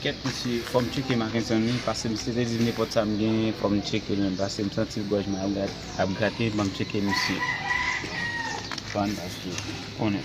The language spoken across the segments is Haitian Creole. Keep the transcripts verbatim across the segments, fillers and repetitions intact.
Kèt, mesye, fò m tcheke Mackenson wi, paske misye te di m nenpòt sa m genyen, fò m tcheke l menm, paske m santi gòj mwen ap gra-, ap grate, ban m tcheke misye. Ban m tcheke, konnen.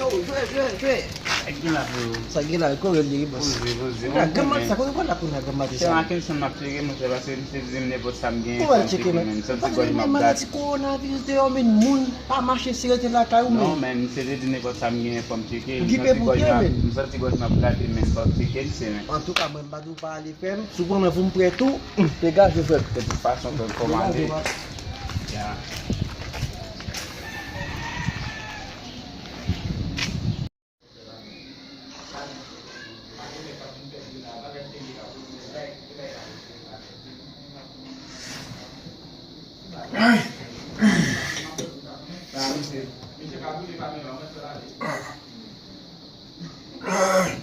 Yo, jwe, jwe, jwe. Sa gen la, freo? Sa gen la, kore li, bòs. Poze, poze. Granm Maten sa, kote w pral la kounye a, Granm Maten sa? Se Mackenson m ap tcheke, monchè, paske misye di m nenpòt sa m genyen, fò m tcheke l menm. M santi gòj mwen ap grate. Ti kowonaviris deyò, men moun pa mache, si rete lakay ou menm. Non, men misye te di nenpòt sa m genyen, fò m tcheke l. M santi gòj mwen ap, m santi gòj mwen ap grate, men fò m tcheke l, se men. Antouka, mwen, m pa di w pa ale, frè m. Si w pran mwen pou m prè tou, degaje, frè m. De tout fason, frè m, fò m ale. Ya. Ay. Ay.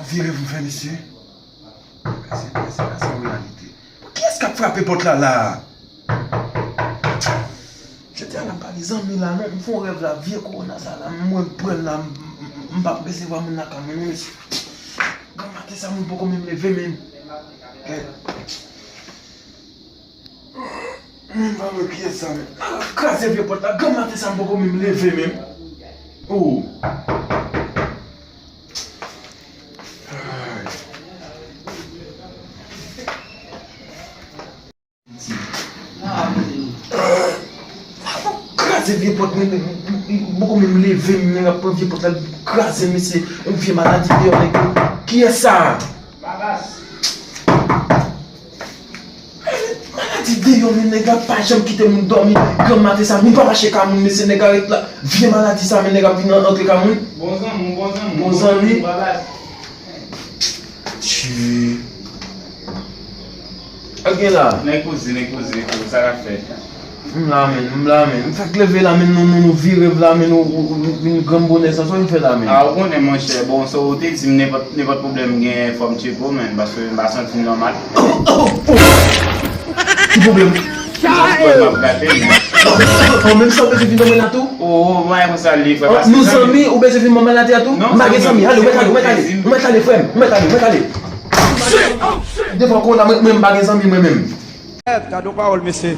Vire pou m fè, mesye. Mesye, mesye, sa se yon reyalite. Kiyès k ap frape pòt la la a? Jodi a la, m pa gen zanmi la non. M fè yon rèv la, vye kowona sa la, m wè m pran l la, m, m, m, m p ap resevwa moun lakay mwen non, mesye. Granm Maten sa, moun poko menm leve menm. Gad. Mwen pa wè kiyès sa menm. Kraze vye pòt la, Granm Maten sa, m poko menm leve menm. Oh. Ay. Kraze vye pòt, men, men, men, men, poko menm leve, men, nèg ap pran vye pòt la, kraze, mesye, yon vye maladi deyò, nèg yo. Kiyès sa? Maladi deyò, men, nèg la pa janm kite moun dòmi. Granm Maten sa, moun pa mache ka moun, mesye, nèg arete la. Vye maladi sa, men, nèg ap vin antre ka moun. Bon zanmi, bon zanmi. Bon zanmi. Tchwi. Sa k gen la? Nèg poze, nèg poze, freo, sa k ap fèt? M la, menm, m la, menm. M fèk leve la, menm, nou, nou, nou vire la, menm, nou, nou, nou vin granm bonè sa, sa w vin fè la, menm? A, ou konnen, monchè, bon, sa w te di m, nenpòt, nenpòt pwoblèm m genyen, fò m tcheke w, menm, paske m pa santi m nòmal. Ki pwoblèm? Paske m ap gate, menm. Oh, menm sa w bezwen vin dòmi la tou? Oh, oh, mwen konsa li, frè, paske nou zanmi, ou bezwen vin ban m maladi a tou? Non, m pa gen zanmi. Ale, ou mèt ale, ou mèt ale. Ou mèt ale, frè m. Ou mèt ale, ou mèt ale. Devan kowona, mwen, mwen, m pa gen zanmi, mwen menm. Gad yon pawòl, mesye.